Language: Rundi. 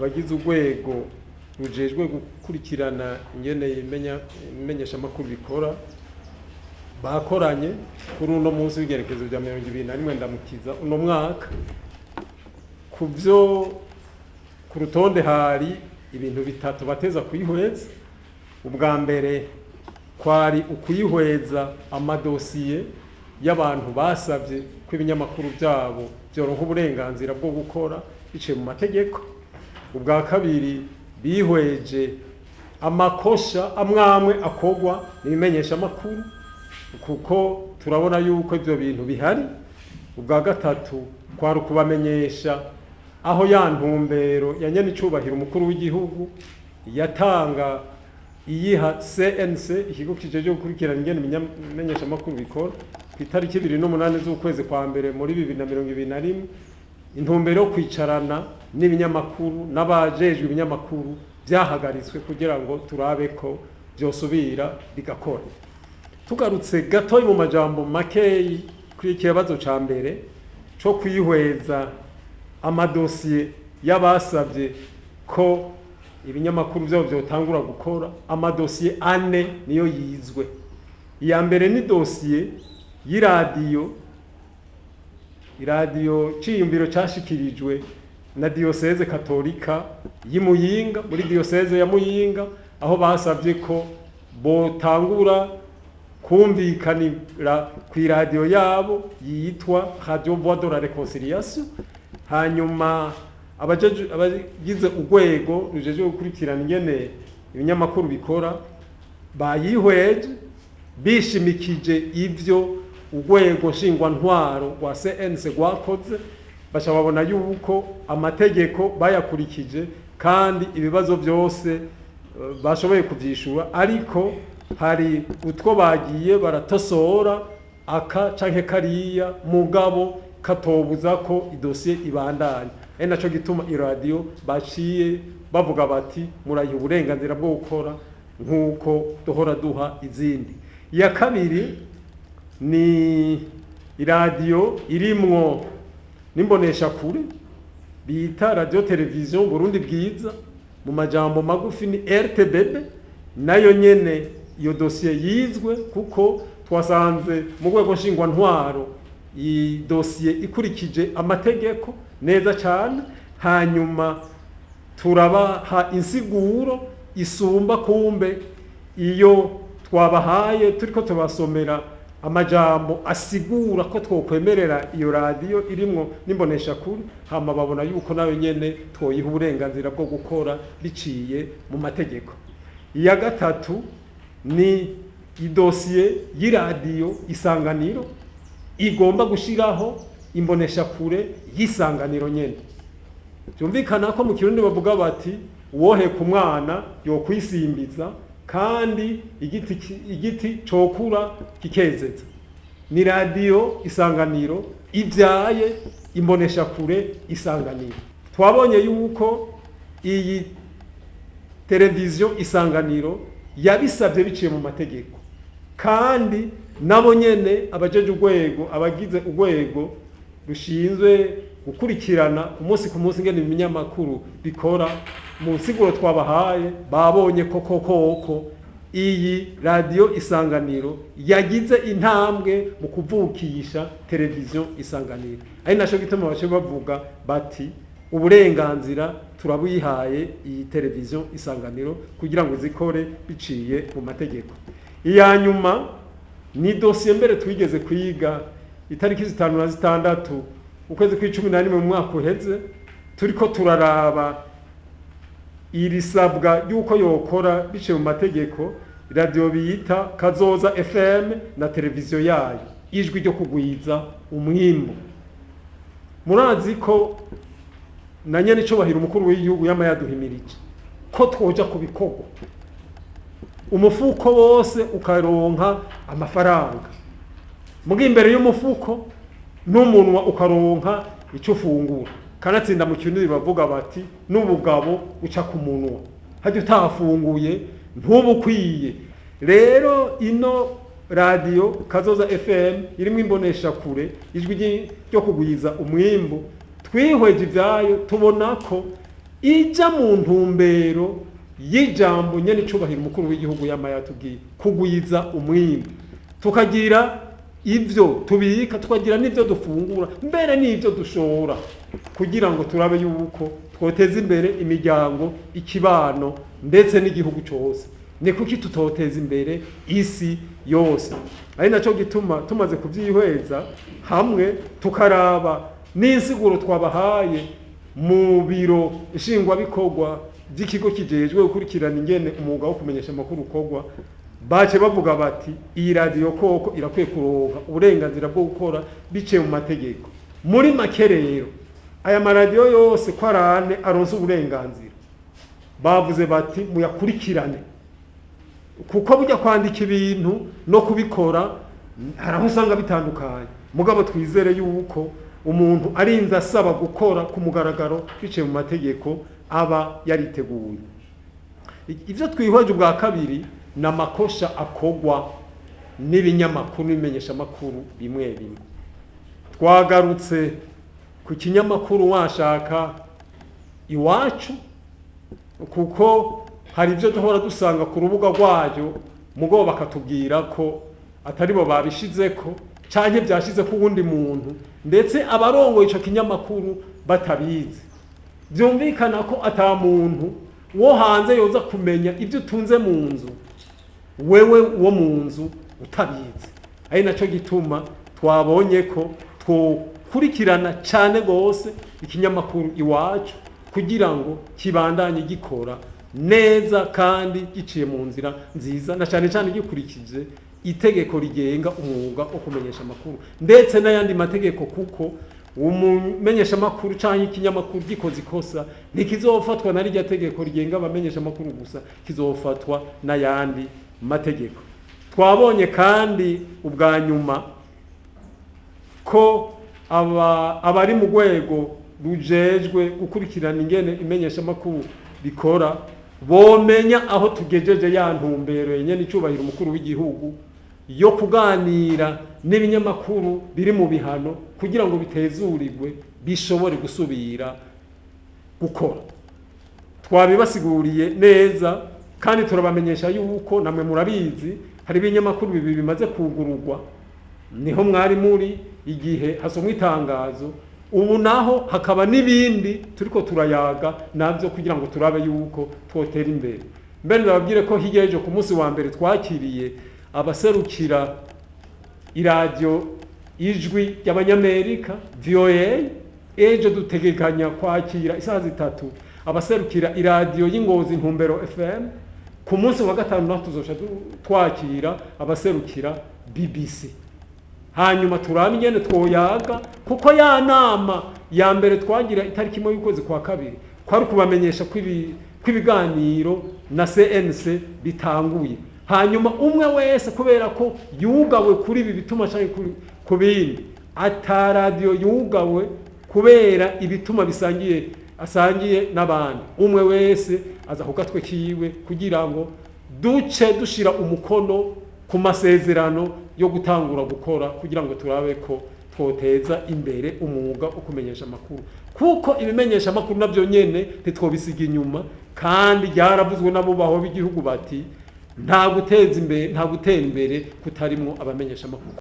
Abagize urwego rujejwe gukurikirana ingene imenyeshamakuru bikora bakoranye kuri uno munsi w'igerekezo rya 21 Ndamukiza uno mwaka. Ku byo ku rutonde hari ibintu bitatu bateza kuyihweza. Ubwa mbere kwari ukuyihweza amadosiye y'abantu basabye ko ibinyamakuru byabo byoronka uburenganzira bwo gukora biciye mu mategeko. Ubwa kabiri, bihweje amakosha amwamwe akogwa n'ibimenyeshamakuru, kuko turabona yuko ibyo bintu bihari. Ubwa gatatu kwari ukubamenyesha aho ya ntumbero ya nyenicubahiro umukuru w'igihugu yatanga iyiha CNC, ikigo kijejwe gukurikirana ingene ibimenyeshamakuru bikora, ku itariki 28 z'ukwezi kwa mbere muri 2021, intumbero yo kwicarana n'ibinyamakuru n'abajejwe ibinyamakuru byahagaritswe kugira ngo turabe ko byosubira bigakora. Tugarutse gatoyi mu majambo makeyi kuri ikibazo ca mbere co kwihweza amadosiye y'abasabye ko ibinyamakuru byabo byotangura gukora, amadosiye ane niyo yizwe. Iya mbere ni dosiye y'iradiyo, iradiyo ciyumviro cashikirijwe na diyoseze katolika y'Imuyinga, muri diyoseze ya Muyinga, aho basabye ko botangura kumvikanira ku iradiyo yabo yitwa Radio Voix de la Réconciliation. Hanyuma abagize urwego rujeje gukurikirana ingene ibinyamakuru bikora bayihweje bishimikije ivyo urwego nshingwantwaro rwa CNC rwakoze, baca babona yuko amategeko bayakurikije kandi ibibazo byose bashoboye kuvyishura, ariko hari utwo bagiye baratosora aka canke kariya, mugabo katobuza ko idosiye ibandanya. Ari naco gituma iradiyo baciye bavuga bati: "Murayiha uburenganzira bwo gukora nk'uko duhora duha izindi." Iya kabiri ni iradiyo irimwo n'imboneshakure bita Radio Television Burundi Bwiza, mu majambo magufi ni RTBB. Nayo nyene iyo dosiye yizwe kuko twasanze mu rwego nshingwantwaro iyi dosiye ikurikije amategeko neza cyane. Hanyuma turabaha insiguro isumba kumbe iyo twabahaye, turiko tubasomera amajambo asigura ko twokwemerera iyo radiyo irimwo n'imboneshakure, hama babona yuko nayo nyene twoyiha uburenganzira bwo gukora biciye mu mategeko. Iya gatatu ni idosiye y'iradiyo Isanganiro igomba gushiraho imboneshakure y'Isanganiro nyene. Byumvikana ko mu Kirundi bavuga bati: "Uwoheka umwana yokwisimbiza, kandi igiti cokura kikezeza." Ni radiyo Isanganiro ibyaye imboneshakure Isanganiro. Twabonye yuko iyi televiziyo Isanganiro yabisabye biciye mu mategeko, kandi nabo nyene abajeje urwego, abagize urwego rushinzwe gukurikirana umunsi ku munsi ingene ibinyamakuru bikora, mu nsiguro twabahaye babonye ko koko iyi radiyo Isanganiro yagize intambwe mu kuvukisha televiziyo Isanganiro, ari naco gituma bace bavuga bati: "Uburenganzira turabuyihaye iyi televiziyo Isanganiro kugira ngo zikore biciye mu mategeko." Iya nyuma ni dosiye mbere twigeze kwiga itariki 5 na 6 ukwezi kw'11 mu mwaka uheze, turiko turaraba iri sabwa y'uko yokora biciye mu mategeko radiyo biyita Kazoza FM na televiziyo yayo Ijwi ryo Kugwiza Umwimbu. Murazi ko na nyene icubahiro umukuru w'igihugu yama yaduhimirije ko twoja ku bikorwa, umufuko wose ukaronka amafaranga, muga imbere y'umufuko n'umunwa ukaronka icyo ufungura. Kanatsinda mu Kirundi bavuga bati: "N'ubugabo uca ku munwa, hajya utafunguye ntubukwiye." Rero ino radiyo Kazoza FM irimo imboneshakure Ijwi ryo Kugwiza Umwimbu, twihweje ibyayo tubona ko ijya mu ntumbero y'ijambo nyene icubahiro umukuru w'igihugu yama yatubwiye, kugwiza umwimbu, tukagira ibyo tubika, tukagira n'ibyo dufungura, mbere n'ibyo dushora, kugira ngo turabe yuko twoteza imbere imiryango, ikibano, ndetse n'igihugu cyose. Ni kuki tutoteza imbere isi yose? Ari nacyo gituma tumaze kubyihweza hamwe, tukaraba n'insiguro twabahaye mu biro nshingwabikorwa by'ikigo kijejwe gukurikirana ingene umwuga wo kumenyesha amakuru ukorwa, bace bavuga bati iyi radiyo koko irakwiye kuronka uburenganzira bwo gukora biciye mu mategeko. Muri make rero, aya maradiyo yose ko ari ane aronse uburenganzira, bavuze bati muyakurikirane, kuko burya kwandika ibintu no kubikora hari aho usanga bitandukanye. Mugabo twizere yuko umuntu arinze asaba gukora ku mugaragaro biciye mu mategeko aba yariteguye. Ibyo twihweje ubwa kabiri ni amakosha akogwa n'ibinyamakuru n'ibimenyeshamakuru bimwe bimwe. Twagarutse ku kinyamakuru washaka Iwacu, kuko hari ibyo duhora dusanga ku rubuga rwayo, mugo bakatubwira ko atari bo babishizeko canke byashize ku wundi muntu, ndetse abarongoye ico kinyamakuru batabizi. Byumvikana ko ata muntu wo hanze yoza kumenya ibyo utunze mu nzu, wewe wo mu nzu utabizi. Ari naco gituma twabonye ko twokurikirana cane gose ikinyamakuru Iwacu kugira ngo kibandanye gikora neza kandi giciye mu nzira nziza, na cyane cyane gikurikije itegeko rigenga umwuga wo kumenyesha amakuru ndetse n'ayandi mategeko, kuko umumenyesha amakuru cyangwa ikinyamakuru gikoze ikosa ntikizofatwa na rirya tegeko rigenga abamenyesha amakuru gusa, kizofatwa n'ayandi mategeko. Twabonye kandi ubwa nyuma ko abari mu rwego rujejwe gukurikirana ingene imenyeshamakuru bikora bomenya aho tugejeje ya ntumbero yenyene icubahiro umukuru w'igihugu yo kuganira n'ibinyamakuru biri mu bihano kugira ngo bitezurirwe bishobore gusubira gukora. Twabibasiguriye neza kandi turabamenyesha yuko namwe murabizi, hari ibinyamakuru bibiri bimaze kugururwa, niho mwari muri igihe hasomwa itangazo. Ubu naho hakaba n'ibindi turiko turayaga nabyo kugira ngo turabe yuko twotera imbere. Mbere ndababwire ko hirya y'ejo ku munsi wa mbere twakiriye abaserukira iradiyo Ijwi ry'Abanyamerika, VOA. Ejo dutegekanya kwakira isaha 3 abaserukira iradiyo y'Ingozi, Ntumbero FM. Ku munsi wa gatanu naho tuzoca twakira abaserukira BBC, hanyuma turabe ingene twoyaga, kuko ya nama ya mbere twagira itariki 1 y'ukwezi kwa kabiri kwari kubamenyesha ko ibiganiro na CNC bitanguye, hanyuma umwe wese kubera ko yugawe kuri ibi bituma canke ku bindi, ata radiyo yugawe kubera ibituma bisangiye asangiye n'abandi, umwe wese aza ku gatwe kiwe kugira ngo duce dushira umukono ku masezerano yo gutangura gukora, kugira ngo turabe ko twoteza imbere umwuga wo kumenyesha amakuru, kuko ibimenyesha amakuru navyo nyene ntitwobisiga inyuma. Kandi ryaravuzwe n'abubaho b'igihugu bati nta guteza imbere, nta gutera imbere kutarimwo abamenyesha amakuru.